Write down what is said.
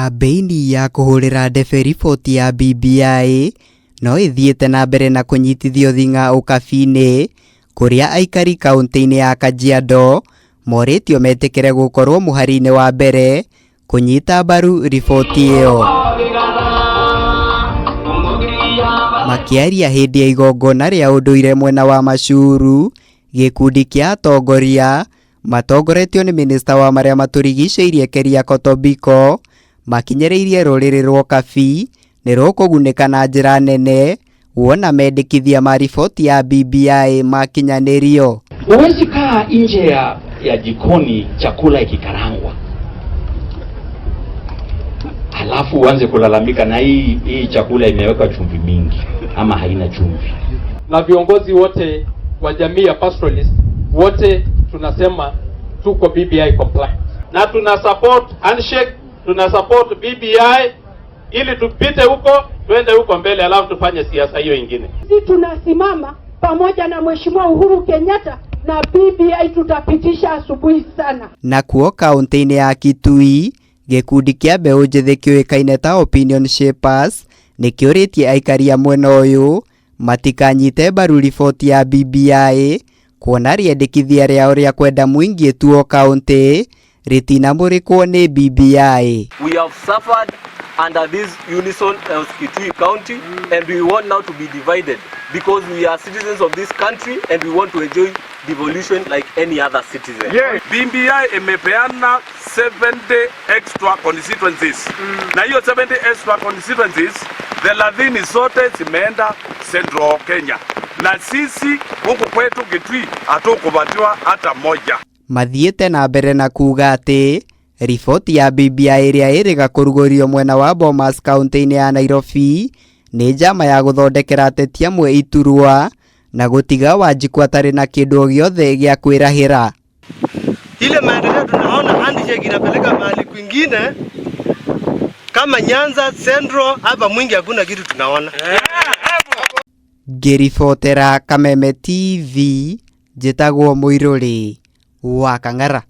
Kambĩini ya kũhũrĩra ndebe riboti ya BBI no ĩthiĩte na mbere na kũnyitithio thing'a ũkabi-inĩ kũrĩa aikari kaũntĩ-inĩ ya Kajiado morĩtio metĩkĩre gũkorwo mũhari-inĩ wa mbere kũnyita mbaru riboti ĩyo. Makĩaria hĩndĩ ya igongona rĩa ũndũire mwena wa Mashuru, gĩkundi kĩa atongoria matongoretio nĩ minista wa marĩa matũrigicĩirie Keriako Tobiko makinyĩrĩirie rũrĩrĩ rwa Ũkabi nĩ rũkũgunĩka na njĩra nene wona mendekithia ma riboti ya BBI makinyanĩrio. Huwezi kaa nje ya, ya jikoni chakula ikikarangwa halafu uanze kulalamika na hii hii chakula imewekwa chumvi mingi ama haina chumvi. Na viongozi wote wa jamii ya pastoralist wote tunasema tuko BBI compliant na tuna support handshake, tuna support BBI ili tupite huko twende huko mbele, alafu tufanye siasa hiyo ingine. Sisi tunasimama pamoja na Mheshimiwa Uhuru Kenyatta na BBI tutapitisha asubuhi sana. Nakuo kaunti-inĩ ya Kitui gĩkundi kĩa mbeũ njĩthĩ kĩũĩkaine ta Opinion Shapers nĩ kĩũrĩtie aikari a mwena ũyũ matikanyite mbaru riboti ya BBI kuona rĩendekithia rĩao rĩa kwenda mwingi ĩtuo kaunti rĩtinamũrĩkwo nĩ BBI. We have suffered under this unison of Kitui County and we want now to be divided because we are citizens of this country and we want to enjoy devolution like any other citizen. Yeah. BBI imepeana 70 extra constituencies. Na hiyo 70 extra constituencies 30 zote zimeenda Central Kenya, na sisi huku kwetu Kitui hatukupatiwa hata moja. Mathiĩte na mbere na kuga atĩ riboti ya BBI ĩrĩa ĩrĩga kũrugũrio mwena wa Bomas kaunti-inĩ ya Nairobi nĩ njama ya gũthondekera ateti amwe iturwa na gũtiga Wanjikũ atarĩ na kĩndũ o gĩothe gĩa kwĩrahĩra. Ile maendeleo tunaona handshake inapeleka mahali kwingine kama Nyanza Central, hapa mwingi hakuna kitu tunaona. Ngĩribotera Kameme TV njĩtagwo Mũirũrĩ wa Kang'ara.